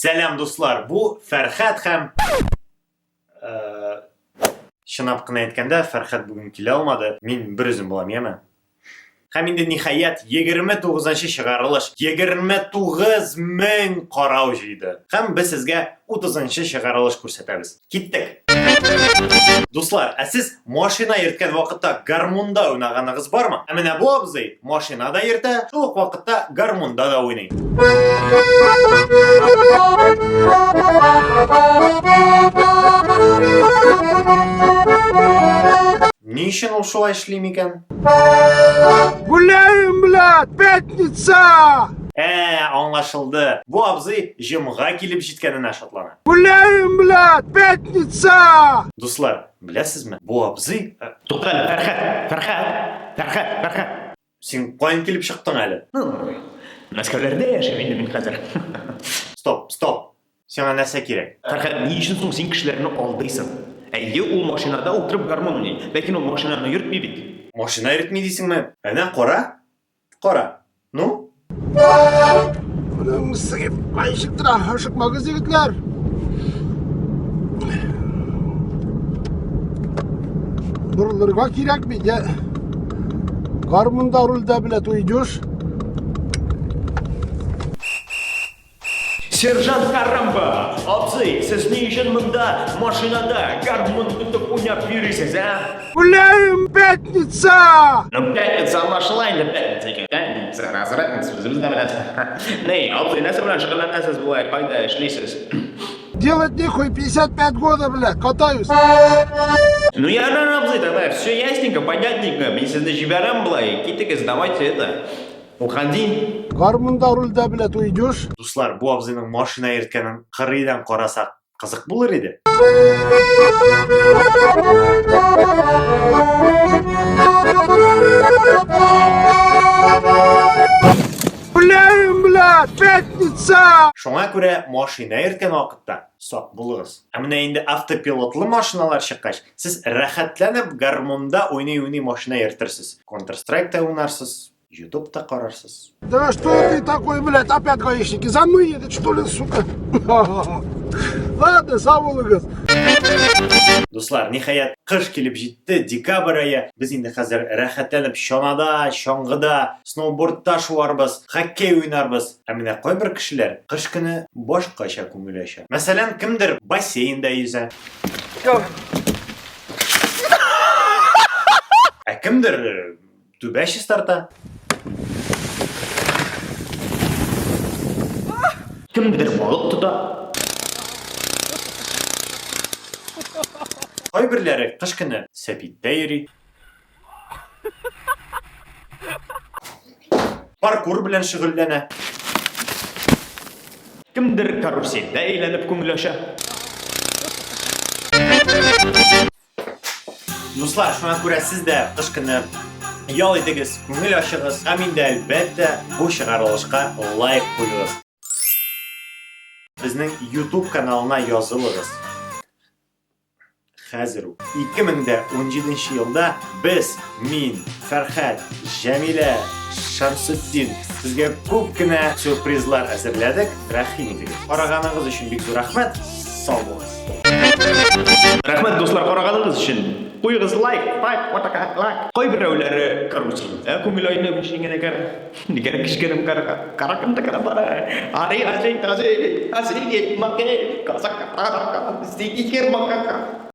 Сәлам, дуслар! Бу Фәрхәт һәм чынлап кына әйткәндә, Фәрхәт бүген килә алмады. Мин бер үзем булам, яме? Һәм инде ниһаять 29 чыгарылыш 29 мең карау җыйды. Һәм без сезгә 30 чыгарылыш күрсәтәбез. Киттек! Дуслар, ә сез машина йөрткән вакытта гармунда уйнаганыгыз бармы? Ә менә бу абзый машина да йөртә, шул ук вакытта гармунда да уйный. Ни өчен ул шулай эшли микән? Гуляем, блядь, пятница! Ә, аңлашылды. Бу абзый җомга килеп җиткәненә шатлана. Гуляем, блядь, пятница! Дуслар, беләсезме, бу абзый... Тукта әле, Фәрхәт, Фәрхәт, Фәрхәт, Фәрхәт. Син каян килеп чыктың әле? Мәскәүләрдә яшим инде мин хәзер. Стоп, стоп. Сиңа нәрсә кирәк? Фәрхәт, ни өчен соң син кешеләрне алдыйсың? Әйе, ул машинада утырып гармун уйный, ләкин ул машинаны йөртми бит. Машина йөртми дисеңме? Әнә кара. Кара. Ну? Моның сыйп кайчык тора, ашыкмагыз, егетләр. Борылырга кирәк бит, я. Гармунда рульдә, блядь, уйдешь. Сержант Карамба! Абзый, сез ни өчен монда машинада гармун тотып уйнап йөрисез, ә? Гуляем, пятница! Ну, пятница аңлашыла инде, пятница икән. Пятница, развратница, үзебез дә беләбез. Ни, абзый, нәрсә белән шөгыльләнәсез болай, кайда эшлисез? Делать нехуй, 55 года, блядь, катаюсь. Ну, ярар, абзый, тогда все ясненько, понятненько. Мин сезне җибәрәм болай, китегез, давайте это. Уходи. Гармунда рульдә, блядь, уйдешь. Дуслар, бу абзыйның машина йөрткәнен кырыйдан карасак, кызык булыр иде. Гуляем, блядь, пятница! Шуңа күрә машина йөрткән вакытта сак булыгыз. Ә менә инде автопилотлы машиналар чыккач, сез рәхәтләнеп гармунда уйный-уйный машина йөртерсез. Counter-Strike та уйнарсыз, YouTube та карарсыз. Да что ты такой, блядь, опять гаишники за мной едет, что ли, сука? Ладно, сау булыгыз. Дуслар, ниһаять, кыш килеп җитте, декабрь ае. Без инде хәзер рәхәтләнеп чанада, чаңгыда, сноубордта шуарбыз, хоккей уйнарбыз. Ә менә кайбер кешеләр кыш көне башкача күңел ача. Мәсәлән, кемдер бассейнда йөзә. Ә кемдер түбә чистарта. Кемдер балык тота. Кайберләре кыш көне сәпиттә йөри. Паркур белән шөгыльләнә. Кемдер карусельдә әйләнеп күңел ача. Дуслар, шуңа күрә сез дә кыш көне ял итегез, күңел ачыгыз һәм инде әлбәттә бу чыгарылышка лайк куегыз. Безнең YouTube каналына язылыгыз. Хәзер үк. 2017 елда без, мин, Фәрхәт, Җәмилә, Шәмсетдин сезгә күп кенә сюрпризлар әзерләдек. Рәхим итегез. Караганыгыз өчен бик зур рәхмәт. Сау булыгыз. Рәхмәт, дуслар, караганыгыз өчен. Куегыз лайк, лайк, вот лайк. Кайберәүләре карусельдә күңел айнып җиңенә кара. Нигә кечкенә кара, кара кында кара бара. Ари азей тазей, азей маке, казак кара, зигер макака.